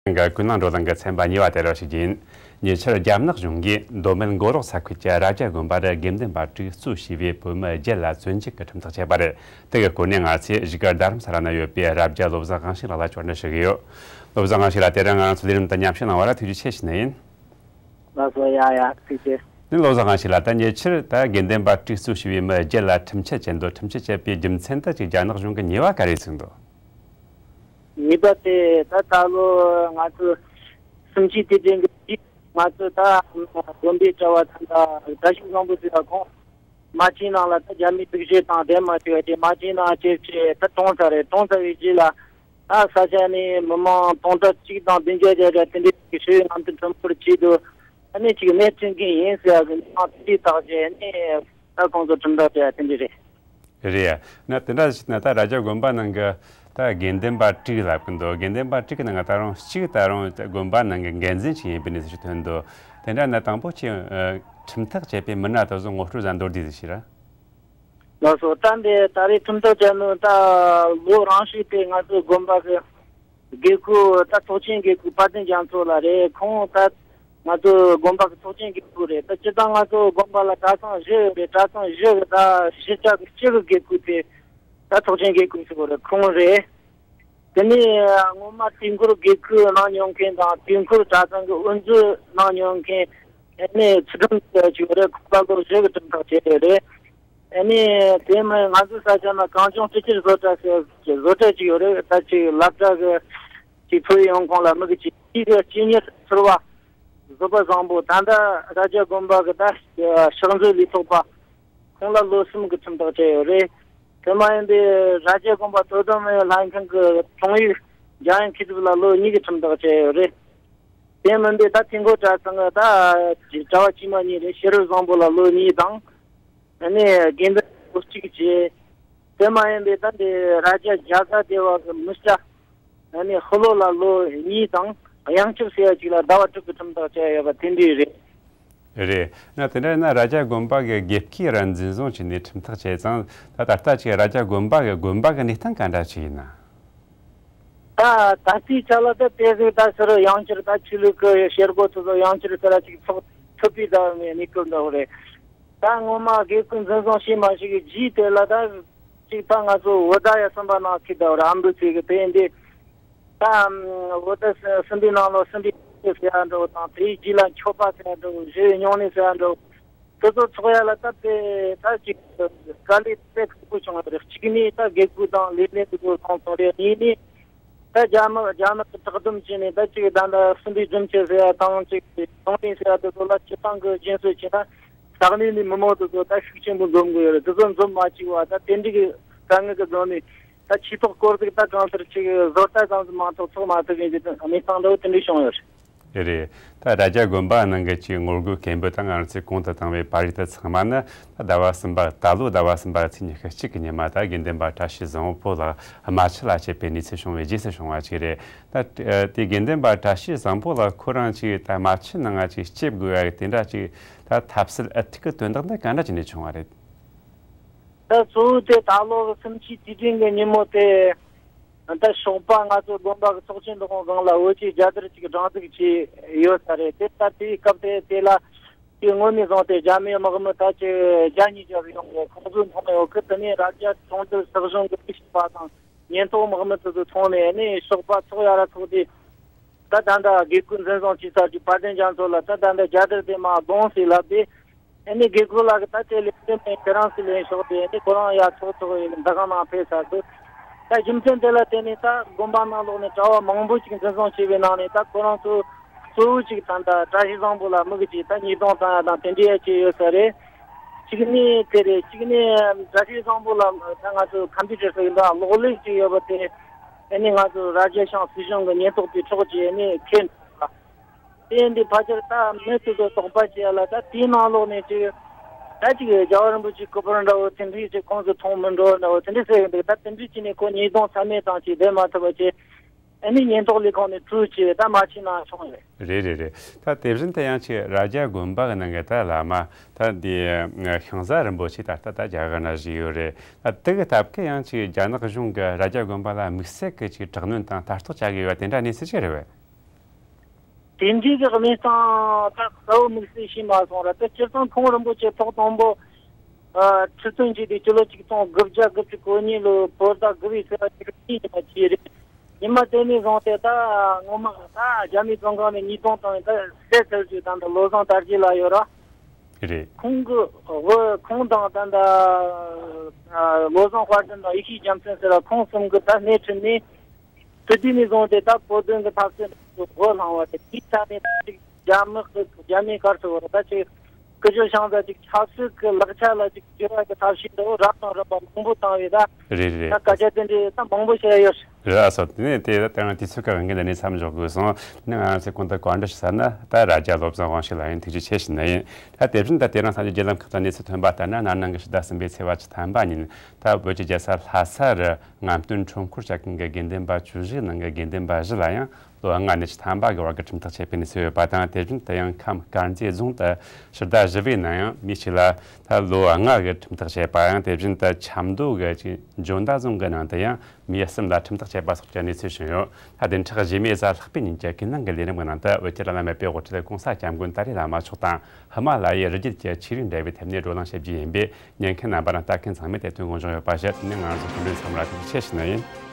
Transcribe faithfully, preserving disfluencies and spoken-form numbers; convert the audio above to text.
གི་ཀུན་གླེང་བགྲོ་གླེང་གི་ཚན་པ་གཉིས་པ་དེ་རུ་ཞུགས་རྒྱུ་ཡིན། ཉེ་ཆར་རྒྱ་ནག་གཞུང་གིས་མདོ་སྨད་མགོ་ལོག་ས་ཁུལ་གྱི་རྭ་རྒྱ་དགོན་པ་རུ་དགེ་འདུན་པ་དྲུག་གཙོས་བྱས་པའི་བོད་མི་བརྒྱད་ལ་བཙོན་འཇུག་གི་ཁྲིམས་ཐག་བཅད་པ་རེད། དེ་གི་སྐོར་ནས་ང་ཚོས་བཞུགས་སྒར་རྡ་རམ་ས་ལ་ན་ཡོད་པའི་རྭ་རྒྱ་བློ་བཟང་དབང་ཕྱུག་ལགས་ལ་བཅར་འདྲི་ཞུ་གི་ཡོད། བློ་བཟང་དབང་ཕྱུག་ལགས། དེ་རིང་ང་རང་ཚོའི་ལས་རིམ་དུ་མཉམ་ཞུགས་གནང་བ་ལ་ཐུགས་རྗེ་ཆེ་ཞུ་ནི་ཡིན། ལགས་སོ། ཡ་ཡ། ཐུགས་རྗེ་ཆེ། ནི་བློ་བཟང་དབང་ཕྱུག་ལགས། ད་ཉེ་ཆར་ད་དགེ་འདུན་པ་དྲུག་གཙོས་བྱས་པའི་མི་བརྒྱད་ལ་ཁྲིམས་ཆད་བཅད་འདུག་ཁྲིམས་ཆད་བཅད་པའི་རྒྱུ་མཚན་དེ་ཅིག་རྒྱ་ནག་གཞུང་གིས་ཉེས་པ་ག་རེ་བཙུགས་འདུག་ཉེས་པ་དེ་ད་ད་ལོ་ང་ཚོ་གསུམ་བཅུའི་དུས་དྲན་གྱི་དུས། ང་ཚོ་ད་དགོན་པའི་གྲྭ་བ་ཚང་ད་བཀྲ་ཤིས་བཟང་པོ་ཟེར་བ་ཁོང་། རྨ་ཆུའི་ནང་ལ་ད་རྒྱ་མིའི་སྡུག་རུས་དང་ལྡན་མ་བྱས་པ་དེ། རྨ་ཆུའི་ནང་ཅེར་ཅེར་ད་གྲོངས་ཚར་རེད། གྲོངས་ཚར་བའི་རྗེས་ལ་ད་ས་ཆ་ནས་མི་མང་སྟོང་ཕྲག་གཅིག་དང་བདུན་བརྒྱ་བརྒྱད་བརྒྱ་དེ་འདྲའི་ཞིག་ཞི་བའི་ངང་དུ་འགྲིམ་སྐོར་བྱས་འདུག་ཨ་ནི་ཅིག་སྣེ་ཁྲིད་མཁན་ཡིན་ཟེར་བ་གི་མི་མང་དེ་འདྲའི་དག་བྱས་ནས་ད་ཁོང་ཚོ་ཁྲིམས་ཐག་བཅད་དེ་འདྲ་རེད། རེད་ཡ། ན་དེ་འདྲ་ཞིག་ན་ད་རྭ་རྒྱ་དགོན་པ་ནང་གི་ད་དགེ་འདུན་པ་དྲུག་ལབ་ཀྱི་འདུག་དགེ་འདུན་པ་དྲུག་གི་ནང་གི་ད་རུང་གཅིག་ད་རུང་དགོན་པ་ནང་གི་འགན་འཛིན་ཞིག་ཡིན་པའི་གནས་ཚུལ་ཞིག་ཐོན་འདུག་དེ་འདྲ་ན་དང་པོ་ཆེ་ཁྲིམས་ཐག་བཅད་པའི་མི་སྣ་དེ་ཚོ་ངོ་སྤྲོད་ཟ་མདོར་བསྡུས་ཟིག་བྱོས་ར། ལགས་སོ། ད་འདི་ད་རེས་ཁྲིམས་ཐག་བཅད་ནོ་ད་ལོ་རང་ཤུགས་དེ་ང་ཚོའི་དགོན་པ་གི་དགེ་བསྐོས་ད་ཚོགས་ཆེན་དགེ་བསྐོས་དཔལ་ལྡན་རྒྱ་མཚོ་ལགས་རེད། ཁོང་ད་ང་ཚོའི་དགོན་པ་གི་ཚོགས་ཆེན་དགེ་བསྐོས་རེད། ད་སྤྱིར་བཏང་ང་ཚོའི་དགོན་པ་ལ་གྲྭ་ཚང་བཞི་ཡོད་རེད། གྲྭ་ཚང་བཞི་གི་ད་བཞི་ཆ་གི་གཅིག་གི་དགེ་བསྐོས་དེ་ད་ཚོགས་ཆེན་དགེ་བསྐོས་ཟེར་གོ་རེད། ཁོང་རེད། དེ་ནས་སྔོན་མ་དུས་འཁོར་དགེ་བསྐོས་གནང་མྱོང་མཁན་དང་དུས་འཁོར་གྲྭ་ཚང་གི་དབུ་མཛད་གནང་མྱོང་མཁན་ཨ་ནི་ཚུལ་ཁྲིམས་ཟེར་ཅིག་ཡོད་རེད། ཁོང་ལ་ལོ་བཞི་གི་ཁྲིམས་ཐག་བཅད་ཡོད་རེད། ཨ་ནི་དེ་མིན་ང་ཚོའི་ས་ཆ་ན་གངས་ལྗོངས་སྤྲི་ཆར་བཟོ་གྲྭ་ཟེར་བཟོ་གྲྭ་ཅིག་ཡོད་རེད། ད་ཅིག་སློབ་གྲྭ་གི་ཅིག་ཕུལ་ཡོང་ཁོང་ལ་དམིགས་ཀྱི་ཅིག་གི་སྤྱི་གཉེར་ཟུར་པ་བཟོད་པ་བཟང་པོ་ད་ལྟ་རྭ་རྒྱ་དགོན་པ་གི་ད་ཕྱག་མཛོད་ལས་ཐོག་པ་ཁོང་ལ་ལོ་གསུམ་གི་ཁྲིམས་ཐག་བཅད་ཡོད་རེད། དེ་མ་ཡིན་པའི་རྭ་རྒྱ་དགོན་པ་དོ་དམ་ལྷན་ཁང་གི་དྲུང་ཡིག་འཇམ་དབྱངས་མཁས་གྲུབ་ལ་ལོ་གཉིས་ཀྱི་ཁྲིམས་ཐག་བཅད་ཡོད་རེད། དེ་མིན་པའི་ད་དུས་འཁོར་གྲྭ་ཚང་གི་ད་གྲྭ་བ་དཀྱུས་མ་གཉིས་རེད། ཤེས་རབ་བཟང་པོ་ལ་ལོ་གཉིས་དང་། ཨ་ནི་དགེ་འདུན་ལོ་གཅིག་བཅས། དེ་མ་ཡིན་པའི་ད་འདི་རྭ་རྒྱ་རྒྱ་གར་སྡེ་བ་གི་མི་སྐྱ་ཨ་ནི་ཤོ་ལོ་ལ་ལོ་གཉིས་དང་གཡང་སྐྱབས་ཟེར་ཡ་ཅིག་ལ་ཟླ་བ་དྲུག་གི་ཁྲིམས་ཐག་བཅད་ཡོད་པ་དེ་འདྲས་རེད། རེད། ན་དེ་འདྲ་ཡིན་ན་རྭ་རྒྱ་དགོན་པ་གི་དགེ་བསྐོས་ར་འཛིན་བཟུང་བྱས་ནས་ཁྲིམས་ཐག་བཅད་ཙང་ད་ད་ལྟ་ཅིག་རྭ་རྒྱ་དགོན་པ་གི་དགོན་པ་གི་གནས་སྟངས་ག་འདྲ་ཅིག་ཡིན་ན། ད་ད་ལྟའི་ཆ་ལ་ད་དེ་ཟིག་ད་ཕྱིར་ཡང་བསྐྱར་ད་ཆོས་ལུགས་ཀྱི་བྱེད་སྒོ་དེ་ཚོ་ཡང་བསྐྱར་ཟེར་ར་ཅིག་ཚོགས་ཐུབ་པའི་ད་མེད་གནས་སྐབས་འདྲ་བོ་རེད། ད་སྔོན་མ་དགེ་བསྐོས་འཛིན་བཟུང་བྱས་མ་བྱས་ཀྱི་རྗེས་དེ་ལ་ད་ཅིག་ད་ང་ཚོ་བོད་ཟླ་བ་གསུམ་པ་ནང་ཁུལ་ད་བར་ཨ་མདོ་ཚེ་གི་དེ་ཡིན་དེ། ད་བོད་ཟླ་གསུམ་པའི་ནང་ལོ་གསུམ་པའི་ཟེར་ཡ་འདྲ་བོ་དང་དེའི་རྗེས་ལ་མཆོད་པ་ཟེར་ཡ་འདྲ་བོ་ཞི་བའི་སྨྱུང་གནས་ཟེར་ཡ་འདྲ་བོ་དེ་ཚོ་ཚོགས་ཡ་ལ་ད་དེ་ད་ཅིག་དཀའ་ལས་དཔེ་ཁག་པོ་བྱུང་བ་རེད། གཅིག་ནས་ད་དགེ་བསྐོས་དང་ལས་སྣེ་དེ་ཚོ་སོང་སོང་རེད། གཉིས་ནས། ད་རྒྱ་མི་རྒྱ་མི་གི་དྲག་སྡོམ་བྱས་ནས་ད་ཅིག་ད་ལྟ་གསུམ་པའི་སྒྲུབ་མཆོད་ཟེར་ཡ་དང་ཅིག་གསུང་གླེང་ཟེར་ཡ་དེ་ཚོ་ལ་སྤྱི་བཏང་གི་རྒྱུན་སྲོལ་བྱས་ན་ས་གནས་ནས་མི་མང་དེ་ཚོ་ད་ཤུགས་ཆེན་པོ་འཛོམས་དགོས་ཡོད་རེད། དེ་ཚོ་འཛོམས་མ་བཅུག་བ་ད་དེ་འདྲའི་གི་དཀའ་ངལ་གི་སྒང་ནས་ད་ཆོས་ཐོག་སྐོར་ཟིག་ད་གང་ལྟར་ཅིག་བཟོ་ལྟ་ཙམ་ཟིག་མ་གཏོགས་ཚོགས་མ་ཐུབ་པའི་གནས་སྟངས་འདྲ་བོ་དེ་འདྲ་བྱུང་ཡོད་རེད། རེད། ད་རྭ་རྒྱ་དགོན་པ་ནང་གི་ཅིག་ངོ་རྒོལ་མཁན་པོ་དང་ང་རང་ཚོས་གོང་དུ་བཏང་བའི་པར་རིས་དེ་ཚང་མ་ནི་ད་ཟླ་བ་གསུམ་པ་ད་ལོ་ཟླ་བ་གསུམ་པ་ཚེས་ཉི་ཤུ་གཅིག་གི་ཉི་མ་ད་དགེ་འདུན་པ་བཀྲ་ཤིས་བཟང་པོ་ལགས་རྨ་ཆུ་ལ་ཆད་པའི་གནས་ཚུལ་བྱུང་བའི་རྗེས་སུ་བྱུང་བ་ཅིག་རེད། ད་དེ་དགེ་འདུན་པ་བཀྲ་ཤིས་བཟང་པོ་ལགས་ཁོ་རང་ཅིག་ད་རྨ་ཆུ་ནང་ང་ཅིག་ཆད་དགོས་ཡ་གི་དེ་འདྲ་ཅིག་ད་ཐབས་ཟད་ཨ་ཐུག་གི་དོན་དག་འདི་ག་འདྲ་ཅིག་ནས་བྱུང་བ་རེད། ད་གཙོ་བོ་དེ་ད་ལོ་གི་གསུམ་བཅུའི་དུས་དྲན་གྱི་ཉིན་མོ་དེ། ད་ཞོགས་པ་ང་ཚོ་དགོན་པ་གི་ཚོགས་ཆེན་འདུ་ཁང་སྒང་ལ་བོད་ཀྱི་རྒྱལ་དར་ཅིག་སྒྲེང་འཛུགས་བྱས་ཡོད་ས་རེད། དེ་ལྟར་དེའི་སྐབས་དེ་དེ་ལ་དེ་སྔོན་ནས་བཟུང་སྟེ་རྒྱ་མིའི་དམག་མི་ད་ཅིག་བརྒྱ་ཉིས་བརྒྱ་ཡོང་གི་ཁོང་ཚོས་མཐོང་ཡོད་གི། དེ་ནས་རྭ་རྒྱ་གྲོང་རྡལ་སྲིད་གཞུང་གི་ལས་བྱེད་པ་དང་ཉེན་རྟོག་དམག་མི་དེ་ཚོ་མཐོང་ནས་ནས་ཞོགས་པ་ཚོགས་ཡ་ར་ཚོགས་ཏེ། ད་ད་ལྟ་དགེ་བསྐོས་འཛིན་བཟུང་བྱས་ཚར་གྱི་དཔལ་ལྡན་རྒྱ་མཚོ་ལ་ད་ད་ལྟ་རྒྱལ་དར་དེ་མར་བསྡོངས་ཟེར་ལབ་པས། ཨ་ནི་དགེ་བསྐོས་ལགས་ཀྱིས་ད་དེ་ལས་དེ་མིན་ཁྱེད་རང་ཚོ་ལེན་ཤོག་དེ་ཨ་ནི་ཁོ་རང་ཡར་ཚོགས་ཚོགས་ཡིན་འདི་ག་ནང་ཕེབས་ཚར་འདུག་ད་རྒྱུ་མཚན་དེ་ལ་བརྟེན་ནས་ད་དགོན་པ་ནང་ལོགས་ནས་གྲྭ་བ་མང་པོ་ཅིག་འཛིན་བཟུང་བྱས་པའི་ནང་ནས་ད་ཁོ་རང་ཚོ་གཙོ་བོ་ཅིག་ད་ལྟ་བཀྲ་ཤིས་བཟང་པོ་ལ་དམིགས་ཀྱིས་ད་ཉེས་རྡུང་བཏང་ཡ་དང་དེ་འདྲ་ཡ་བྱས་ཡོད་ས་རེད། གཅིག་ནས་དེ་རེད། གཅིག་ནས་བཀྲ་ཤིས་བཟང་པོ་ལ་ད་ང་ཚོ་ཁམ་པུ་ཊར་ཟེར་གི་འདུག་གློག་ཀླད་ཅིག་ཡོད་པ་དེ། ཨ་ནི་ང་ཚོ་རྭ་རྒྱ་ཤང་སྲིད་གཞུང་གི་ཉེན་རྟོག་པའི་ཕྱོགས་ཀྱིས་ཨ་ནི་ཁྱེར་འདུག་དེ་འདི་ཕལ་ཆེར་ད་མི་དེ་ཚོ་དོགས་པ་བྱེད་ཡ་ལ་ད་དེའི་ནང་ལོགས་ནས་ཅིག་ད་ཅིག་རྒྱལ་བ་རིན་པོ་ཆེའི་སྐུ་པར་འདྲ་བོ་དེ་འདྲའི་ཅིག་ཁོང་ཚོ་མཐོང་མི་འགྲོ་འདྲ་བོ་དེ་འདྲ་ཟེར་གི་འདུག་ད་དེ་འདྲའི་བྱས་ནས་ཁོ་ཉེས་རྡུང་ཚད་མེད་བཏང་བྱས་བསྡད་མ་ཐུབ་པ་བྱས། ཨ་ནི་ཉེན་རྟོག་ལས་ཁུངས་ནས་གྲོས་བྱས་ད་རྨ་ཆུའི་ནང་སོང་རེད། རེད་རེད་རེད། ད་དེ་བཞིན་དུ་ཡང་ཅིག་རྭ་རྒྱ་དགོན་པ་གི་ནང་གི་ད་བླ་མ་ད་འདི་ཤིང་བཟའ་རིན་པོ་ཆེ་ད་ལྟ་ད་རྒྱ་གར་ན་བཞུགས་ཡོད་རེད། ད་དེ་གི་སྟབས་ཀྱིས་ཡང་ཅིག་རྒྱ་ནག་གཞུང་གི་རྭ་རྒྱ་དགོན་པ་ལ་དམིགས་བསལ་གྱི་ཅིག་དྲག་གནོན་དང་ལྟ་རྟོག་བྱ་དགོས་པ་དེ་འདྲ་གནས་ཚུལ་ཅིག་རེད་བས། དེ་འདྲའི་གི་གནས་སྟངས་ད་གསལ་བོ་དམིགས་བསལ་ཤེས་མ་སོང་ར། ད་སྤྱིར་བཏང་ཁོང་རིན་པོ་ཆེ་ཐོག་དང་པོ་ཨ་ཁྲི་སྟོན་བྱས་ཏེ་སྤྱི་ལོ་ཆིག་སྟོང་དགུ་བརྒྱ་དགུ་བཅུ་གོ་གཉིས་ལོའི་བོད་ཟླ་དགུ་བའི་ཚེས་པ་ཉེར་གཉིས་ཉི་མ་བྱས་རེད། ཉི་མ་དེ་ནས་བཟུང་སྟེ་ད་ངོ་མ་ད་རྒྱ་མིའི་བཙོན་ཁང་ནས་ཉེས་རྡུང་བཏང་བའི་ད་སྲས་ཟེར་རྒྱུ་ད་འདི་བློ་བཟང་དར་རྒྱས་ལགས་ཡོད་ར། རེད། ཁོང་གི་བུ་ཁོང་དང་ད་ད་ཨ་བློ་བཟང་དཔལ་ལྡན་དང་ཡེ་ཤེས་རྒྱལ་མཚན་ཟེར་བ་ཁོང་གསུམ་གི་ད་སྣེ་ཁྲིད་ནས་དེ་དུས་ནས་བཟུང་སྟེ་ད་བོད་དོན་གི་འཐབ་རྩོད་འདི་འགོ་བསླངས་པ་དེ་དེའི་ཆ་ནས་ད་ཅིག་རྒྱ་དམག་གི་རྒྱ་མིའི་ག་རེ་ཟེར་དགོས་རེད། ད་ཅིག་སྐུ་ཞབས་ཤང་ཟ་ཅིག་ཆབ་སྲིད་ཀྱི་ལག་ཆ་ལ་ཅིག་བསྒྱུར་བ་གི་ཐབས་ཤེས་འདི་རབ་དང་རིམ་པ་མང་པོ་བཏང་བས་ད། རེད་རེད། ད་སྐད་ཆ་དེ་འདྲའི་ད་མང་པོ་བཤད་ཡོད། རེད་ཨ་སོ། དེ་ནས་དེ་ད་དེ་རིང་དུས་ཚོད་ཀྱི་དབང་གིས་འདི་ནས་མཚམས་འཇོག་དགོས་སོང་། ནི་ང་རང་ཚོས་གོང་དུ་བཀའ་འདྲི་ཞུ་ས་ན་ད་རྭ་རྒྱ་བློ་བཟང་དབང་ཕྱུག་ལགས་ཡིན། ཐུགས་རྗེ་ཆེ་ཞུ་ནི་ཡིན། ད་དེ་བཞིན་ད་དེ་རིང་ས་གནས་བརྒྱུད་ལམ་ཁག་ཏུ་གནས་ཚུལ་ཐོན་པ་ལྟར་ན། ན་ནིང་གི་ཕྱི་ཟླ་གསུམ་པའི་ཚེས་པ་བཅུ་ཐམ་པ་ཉིན་ད་བོད་ཀྱི་རྒྱལ་ས་ལྷ་ས་རུ་རྔམ་སྟོན་ཁྲོམ་སྐོར་བྱེད་མཁན་གྱི་དགེ་འདུན་པ་བཅུ་བཞི་ནང་གི་དགེ་འདུན་པ་བཞི་ལ་ཡང་ལོ་ལྔ་ནས་བཅུ་ཐམ་པ་གི་བར་གྱི་ཁྲིམས་ཐག་བཅད་པའི་གནས་ཚུལ་ཡོད་པ་དང་། དེ་བཞིན་དུ་ཡང་ཁམས་དཀར་མཛེས་རྫོང་དུ་ཕྱི་ཟླ་བཞི་པའི་ནང་ཡང་མི་གཅིག་ལ་ད་ལོ་ལྔ་གི་ཁྲིམས་ཐག་བཅད་པ་ཡང་། དེ་བཞིན་དུ་ཆབ་མདོ་གི་ཅིག་འཇོ་མདའ་རྫོང་གི་ནང་དུ་ཡང་མི་གསུམ་ལ་ཁྲིམས་ཐག་བཅད་པ་སོགས་ཀྱི་གནས་ཚུལ་བྱུང་ཡོད། ད་བདུན་ཕྲག་རྗེས་མའི་གཟའ་ལྷག་པའི་ཉིན་གྱི་ཀུན་གླེང་གི་ལས་རིམ་གྱི་ནང་དུ་བོད་ཀྱི་བླ་ན་མེད་པའི་དབུ་ཁྲིད་གོང་ས་སྐྱབས་མགོན་ཏཱ་ལའི་བླ་མ་མཆོག་དང་ཧི་མ་ལ་ཡའི་རི་རྒྱུད་ཀྱི་ཆོས་རིག་འབྲེལ་བའི་ཐད་ནས་བགྲོ་གླེང་བྱེད་རྒྱུ་ཡིན་པས། ཉན་མཁན་རྣམ་པ་དང་ལྟ་མཁན་ཚང་མས་དེ་དོན་དགོངས་འཇོག་ཡོད་པ་བཞིན། དེ་ནས་ང་རང་ཚོ་སྐུ་མགྲོན་ཚང་མ་ལ་ཐུགས་རྗེ་ཆེ་ཞུ་ནི་ཡིན།